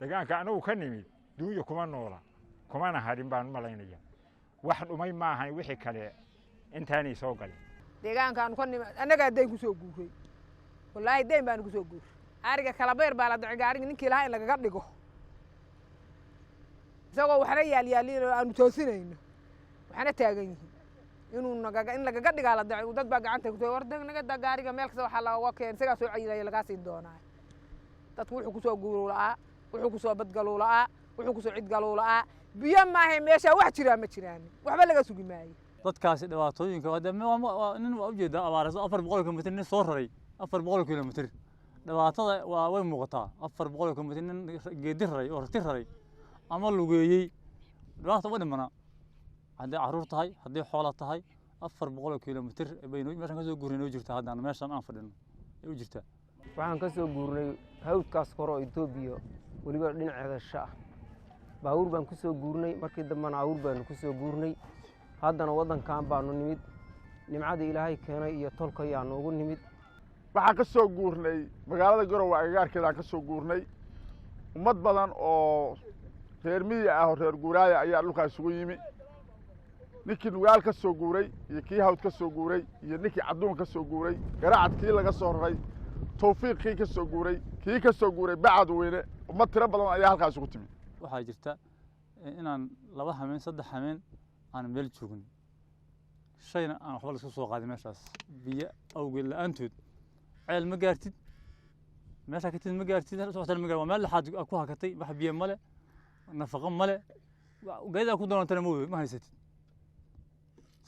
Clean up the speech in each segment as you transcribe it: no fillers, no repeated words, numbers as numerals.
Deegaanka anagu ka nimid duunya kuma noola, kumana hadhin baan malaynaya. Wax dhumay maahan, wixii kale intaanay soo galin. Deegaankaanu ka nimid annagaa dayn kusoo guuray. Wallaahi, dayn baanu kusoo guuray. Ariga kalabayr baa la dacay, gaariga ninkii lahaa in lagaga dhigo, isagoo waxna yaalyaaliin oo aanu toosinayno, waxna taagan yihiin, inuu nagaga in lagaga dhigaa la dacay. Dad baa gacanta ku war naga da gaariga. Meel kasta waxaa looga keen, isagaa soo cayilaya, lagaa siin doonaa. Dadku wuxuu kusoo guuruu la'aa, wuxuu kusoo badgaluu la'aa, wuxuu kusoo cidgaluu la'aa. Biyo maaha meeshaa wax jiraa, ma jiraan, waxba laga sugi maayo. Dadkaasi dhibaatooyinka hadda nin waa ujeedaa abaarayso, 400 kilomitir nin soo raray, 400 kilomitir, dhibaatada waa way muuqataa. 400 kilomitir nin geedi raray oo rati raray ama lugeeyey, dhibaata uma dhimana. Hadday caruur tahay, hadday xoola tahay, 400 kilomitir bay meeshan ka soo guurnay noo jirtaa. Haddana meeshan aan fadhino ay u jirtaa. Waxaan ka soo guurnay hawdkaas kore oo Etoobiya, weliba dhinaceeda sha ah. Baabuur baan ku soo guurnay, markii dambena awur baanu ku soo guurnay. Haddana waddankan baanu nimid, nimcada Ilaahay keenay iyo tolkayaa noogu nimid. Waxaan ka soo guurnay magaalada Garowe agagaarkeedaan ka soo guurnay. Ummad badan oo reer miyi ah oo reer guuraaya ayaa dhulkaa isugu yimi. Ninkii Nugaal ka soo guuray iyo kii Hawd ka soo guuray iyo ninkii Cadduun ka soo guuray, Garacad kii laga soo raray, Tawfiiq kii ka soo guuray, kii ka soo guuray Bacadweyne, ummad tiro badan ayaa halkaa isugu timi. Waxaa jirta inaan 2 hameen, 3 hameen aan meel joogin, shayna aan waxba laisku soo qaadin meeshaas biyo awgeed la-aantood. Ceel ma gaartid, meeshaa ka timid ma gaartid, socotana ma gaartid. Waa meel lexaad ku hakatay, wax biyo male, nafaqo male, geedaa ku doonantana ma haysatid.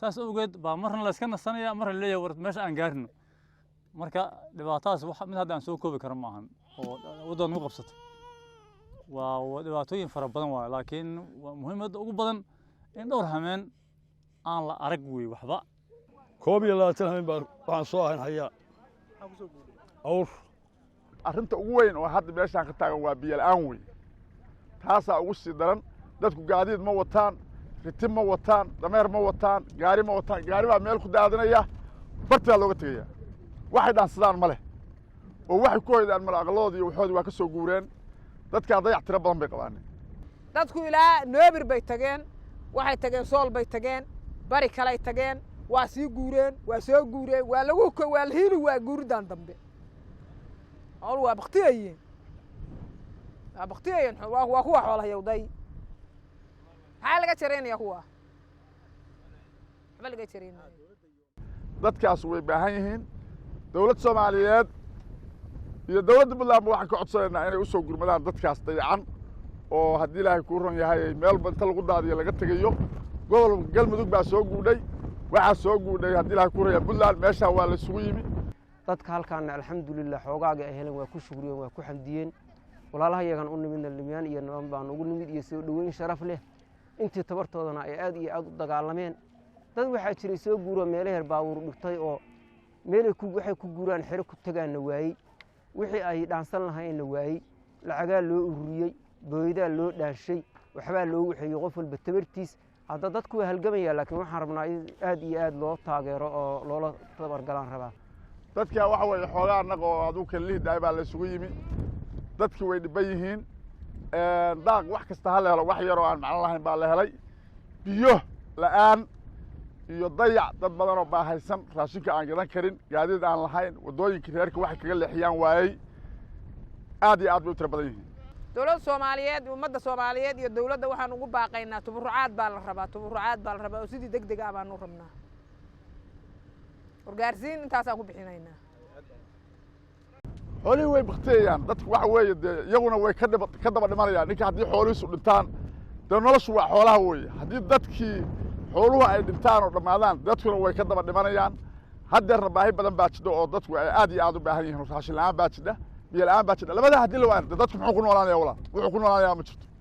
Saas awgeed baa marna la iska nasanaya, marna leeyahay war meesha aan gaarino. Marka dhibaatadaas wax mid hadda aan soo koobi karo ma ahan oo waddan nagu qabsatay. Waa dhibaatooyin fara badan waay, laakiin waa muhiimadda ugu badan in dhowr hameen aan la arag wey waxba. 21 hameen baan waxaan soo ahayn hayaa awr. Arrinta ugu weyn oo hadda meeshaan ka taagan waa biyo la'aan wey. Taasaa ugu sii daran. Dadku gaadiid ma wataan, riti ma wataan, dameer ma wataan, gaari ma wataan. Gaari baa meel ku daadinaya, bartigaa looga tegaya. Waxay dhaansadaan ma leh oo waxay ku hoydaan male. Aqladoodii iyo waxoodii waa ka soo guureen. Dadkaa dayac tiro badan bay qabaaneen. Dadku ilaa Noobir bay tageen, waxay tageen Sool bay tageen, bari kalay tageen, waa sii guureen, waa soo guureen, waa lagu waa la hiili, waa guuridan dambe. Xoolu waa baktiyayeen, waa baktiyayeen. Waa kuwa xoolahayowday. Maxaa laga jaraynaya kuwa? Waxba laga jaraynaya. Dadkaas way baahan yihiin. Dowlad Soomaaliyeed iyo dowladda Puntlandba waxaan ka codsanaynaa inay usoo gurmadaan dadkaas dayacan oo haddii Ilaahay kuu ron yahay meelba inta lagu daadiyo laga tegayo. Gobol Galmudug baa soo guudhay, waxaa soo guudhay haddii Ilahay kuu ron yahay Puntland. Meeshaa waa la isugu yimi. Dadka halkaana, alxamdulilah, xoogaaga ay heleen waa ku shukriyeen, waa ku xamdiyeen. Walaalaha yagan u nimidna limyaan iyo niman baan ugu nimid iyo soo dhoweyn sharaf leh. Intii tabartoodana ay aad iyo aad u dagaalameen. Dad waxaa jiray soo guuro, meelaheer baabuur dhigtay oo meelay waxay ku guuraan, xero ku tagaanna waayey, wixii ay dhaansan lahaynna waayey. Lacagaa loo ururiyey, booydaa loo dhaanshay, waxbaa loo waxeeyey, qof walba tabartiis. Hadda dadku waa halgamaya, laakiin waxaan rabnaa in aad iyo aad loo taageero oo loola tabargalaan rabaa. Dadka waxa weeye xoogaa annaga oo adigu kala lihi daay baa la isugu yimi. Dadkii way dhiban yihiin. Daaq wax kasta ha la helo, wax yaroo aan macno lahayn baa la helay. Biyo la'aan iyo dayac, dad badan oo baahaysan, raashinka aan gadan karin, gaadiid aan lahayn, waddooyinkii reerka waxay kaga leexiyaan waayey, aad iyo aad bay u tiro badan yihiin. Dowladda Soomaaliyeed, ummadda Soomaaliyeed iyo dowladda waxaan ugu baaqaynaa tuburucaad baa la rabaa, tuburucaad baa la rabaa oo sidii deg deg ah baanu rabnaa. Wargaarsiin intaasaan ku bixinaynaa. Xoolihii way baktiyayaan. Dadku waxa weeye dee iyaguna way ka daba dhimanayaan. Ninka haddii xoolihiisu dhintaan, dee noloshu waa xoolaha weeye. Haddii dadkii xooluhu ay dhintaan oo dhammaadaan, dadkuna way ka daba dhimanayaan. Haddeerna baahi badan baa jidha oo dadku ay aad iyo aad u baahan yihiin. Raashin la'aan baa jidha, biyo la'aan baa jidha. Labadaa haddii la waayo, dee dadku muxuu ku noolaanaya? Walaal, wuxuu ku noolaanayaa ma jirto.